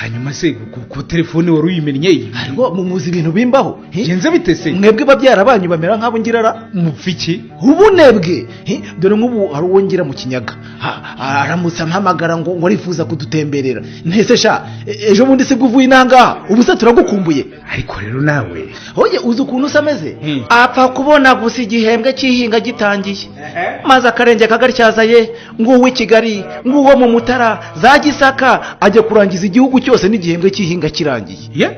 Hanyuma se ku telefone wari uyimennye? Ariko muzi ibintu bimbaho. Genze bitese. Mwebwe babyara banyu bamera nk'abo ngirara mupfiki ubunebwe. Dore nk'ubu hari uwo ngira mu Kinyaga, aramutse ampamagara ngo arifuza kudutemberera. Ntese sha, ejo bundi sibwo uvuye inangaha, ubu se turagukumbuye. Ariko rero nawe oye, uzi ukuntu usameze? Apfa kubona gusa igihembwe cy'ihinga gitangiye, maze akarenge kagatyazaye nguwo i Kigali, nguwo mu Mutara, za Gisaka, ajya kurangiza igihugu cyose n'igihembwe cy'ihinga kirangiye.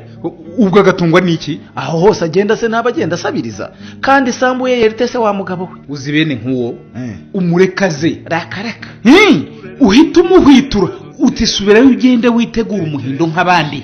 Ubwo agatungwa n'iki? Aho hose agenda se ntaba agenda asabiriza, kandi isambu ye yerite se wa mugabo we. Uzi bene nk'uwo umurekaze rakaraka, uhita umuhwitura utisubirayo ugende witegura umuhindo nk'abandi.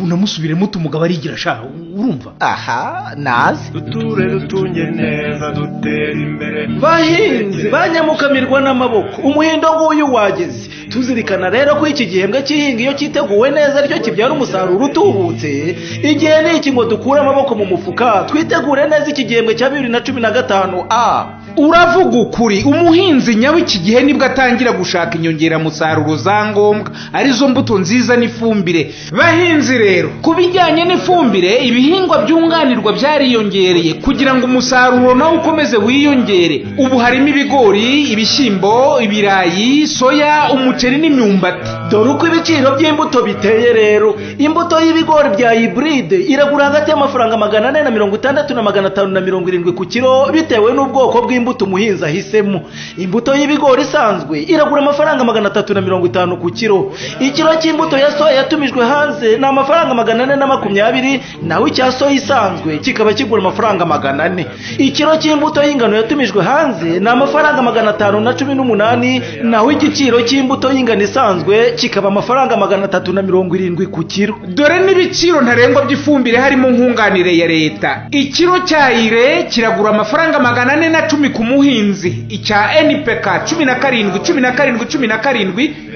Unamusubiremo umugabo arigira sha, urumva? Aha nazi duture dutunge neza dutere imbere. Bahinzi banyamukamirwa n'amaboko, umuhindo nguyu wageze. Tuzirikana rero ko iki gihembwe cy'ihinga iyo cyiteguwe neza aricyo kibyara umusaruro utubutse. Igihe ni iki ngo dukure amaboko mu mufuka, twitegure neza iki gihembwe cya 2015 A. Uravuga ukuri. Umuhinzi nyawe iki gihe nibwo atangira gushaka inyongeramusaruro za ngombwa, arizo mbuto nziza n'ifumbire. Bahinzi rero, ku bijyanye n'ifumbire, ibihingwa byunganirwa byariyongereye kugira ngo umusaruro nawe ukomeze wiyongere. Ubu harimo ibigori, ibishyimbo, ibirayi, soya, umuceri n'imyumbati. Dore uko ibiciro by'imbuto biteye rero. Imbuto y'ibigori bya hybride iragura hagati y'amafaranga 460 na 570 ku kiro, bitewe n'ubwoko bw'imbuto umuhinzi ahisemo. Imbuto y'ibigori isanzwe iragura amafaranga 350 ku kiro. Ikiro cy'imbuto ya soya yatumijwe hanze ni amafaranga 420, naho icya soya isanzwe kikaba kigura amafaranga 400. Ikiro cy'imbuto y'ingano yatumijwe hanze ni amafaranga 518, naho igiciro cy'imbuto y'ingano isanzwe kikaba amafaranga 370 ku kiro. Dore n'ibiciro ntarengwa by'ifumbire harimo nkunganire ya leta. Ikiro cya ire kiragura amafaranga 410 ku muhinzi, icya NPK 17 17 17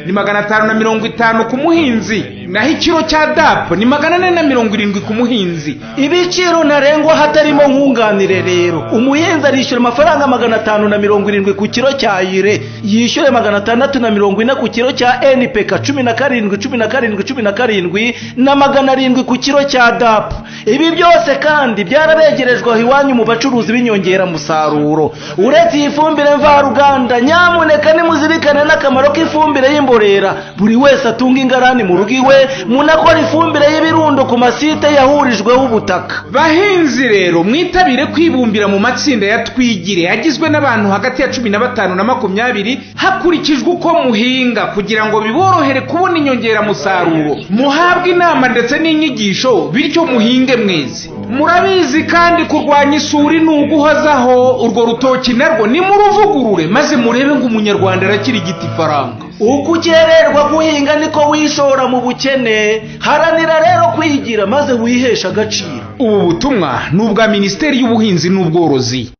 ni 550 ku muhinzi, naho ikiro cya DAP ni 470 ku muhinzi. Ibiciro ntarengwa hatarimo nkunganire rero, umuhinzi arishyura amafaranga 570 ku kiro cya ire, yishyure 640 ku kiro cya NPK 17 17 17 na 700 ku kiro cya DAP. Ibi byose kandi byarabegerejwe iwanyu mu bacuruzi b'inyongeramusaruro. Uretse iyi fumbire mvaruganda, nyamuneka nimuzirikane n'akamaro k'ifumbire y'imborera. Buri wese atunga ingarani mu rugo iwe, munakora ifumbire y'ibirundo ku masite yahurijweho ubutaka. Bahinzi rero, mwitabire kwibumbira mu matsinda ya Twigire agizwe n'abantu hagati ya 15 na 20 hakurikijwe uko muhinga, kugira ngo biborohere kubona inyongeramusaruro. Muhabwe inama ndetse n'inyigisho, bityo muhinge mwezi. Murabizi kandi kurwanya isuri ni uguhozaho. Urwo rutoki narwo ni muruvugurure, maze murebe ngo umunyarwanda arakira igiti faranga. Uko ukererwa guhinga niko wishora mu bukene. Haranira rero kwigira maze wihesha agaciro. Ubu butumwa ni ubwa Minisiteri y'Ubuhinzi n'Ubworozi.